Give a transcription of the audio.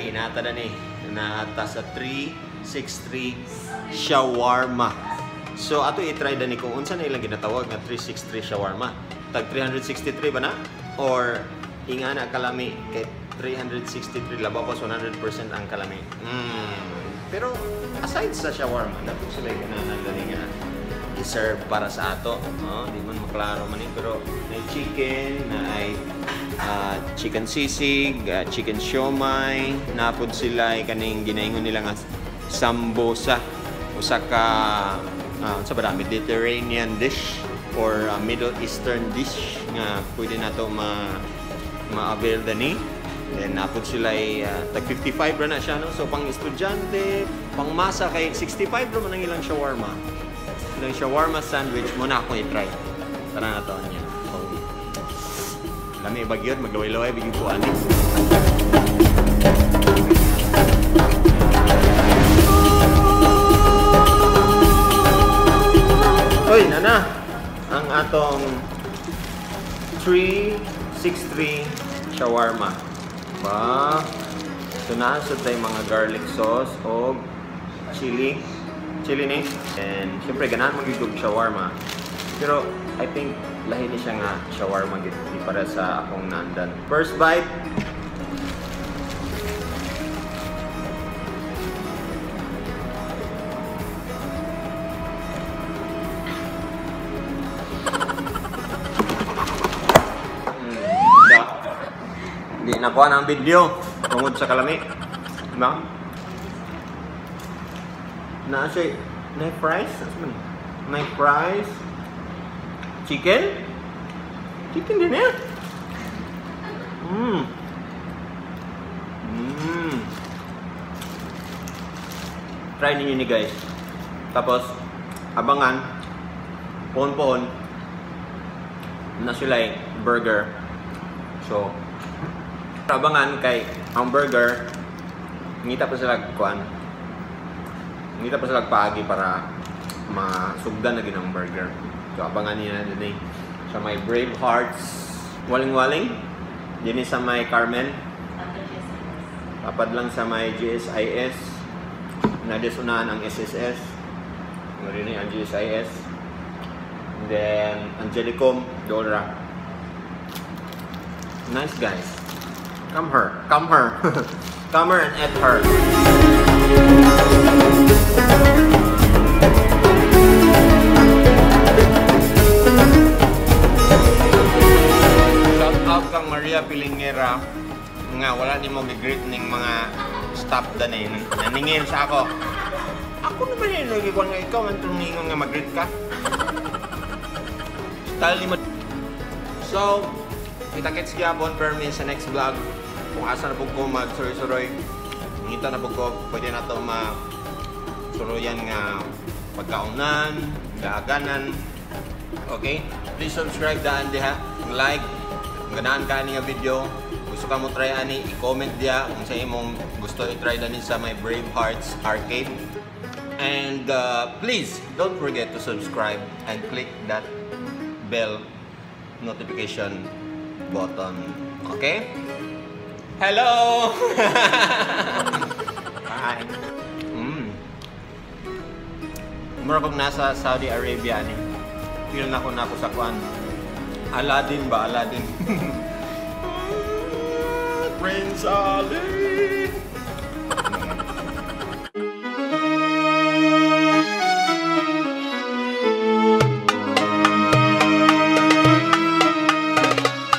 Kainata na ni. Naata sa 363 Shawarma. So ato i-try dani kung unsa na ilang ginatawag nga 363 Shawarma. Tag 363 ba na? Or ingana kalami kay 363 labaw pa 100% ang kalami. Pero aside sa shawarma, nato sila ganahan dani nga i-serve para sa ato. Oh, di man maklaro man eh, pero may chicken, na ay chicken sisig, chicken siomai, napod sila ay kaning ginaingon nila nga sambosa. Usa ka sa ba, Mediterranean dish or Middle Eastern dish nga pwede nato ma-avail dani. Then napod sila ay tag 55 ra na siya, no? So pang estudyante, pang masa kay 65 ra man ang ilang shawarma. Ilang shawarma sandwich mo na akong i-try. Tara na to niya. So, lami bagyod, maglaway-laway bigyan ko ani. Oy, nana. Ang atong 363 shawarma. Ba? So naa sa tay mga garlic sauce o chili. Chili ni. And syempre ganahan magigug shawarma. Pero I think lahi ni siya nga shawarma gid di para sa akong naandan. First bite. Di nakuha na ang video tungod sa kalami. Diba? Na siya, may fries? May fries? Chicken? Chicken din eh. Try ninyo ni guys. Tapos, abangan, pohon-pohon, na sila burger. So, abangan kay ang burger, ngita pa sila kuan. Ngita pa sila paagi para masugdan na ginang burger. So abangan niyo na din eh. Sa may Brave Hearts Waling-waling, din sa may Carmen. Tapad lang sa may GSIS. Nadesunahan ang SSS. Ngayon ang GSIS. And then Angelicum, Dora. Nice guys. Come her. Come her. Come her and at her. Shout out kang Maria Pilingera nga wala ni mo gi-greet ning mga staff dani. Naningil sa ako. Ako naman yung lagi ko nga ikaw man ningon nga mag-greet ka. Style ni mo. So, kita-kits gyapon permi sa next vlog. Kung asa na po ko magsuroy-suroy, ngita na po ko, pwede na to masuroyan nga pagkaunan, daaganan. Okay? Please subscribe daan diha, like, kung ganahan ka ani nga video, gusto ka mo try ani, i-comment diha kung sa imong gusto i-try dani sa my Brave Hearts Arcade. And please don't forget to subscribe and click that bell notification button. Okay? Hello! Bye! Mura kong nasa Saudi Arabia ni. Feel na ko na ako sa kuan. Aladdin ba? Aladdin. Prince Ali!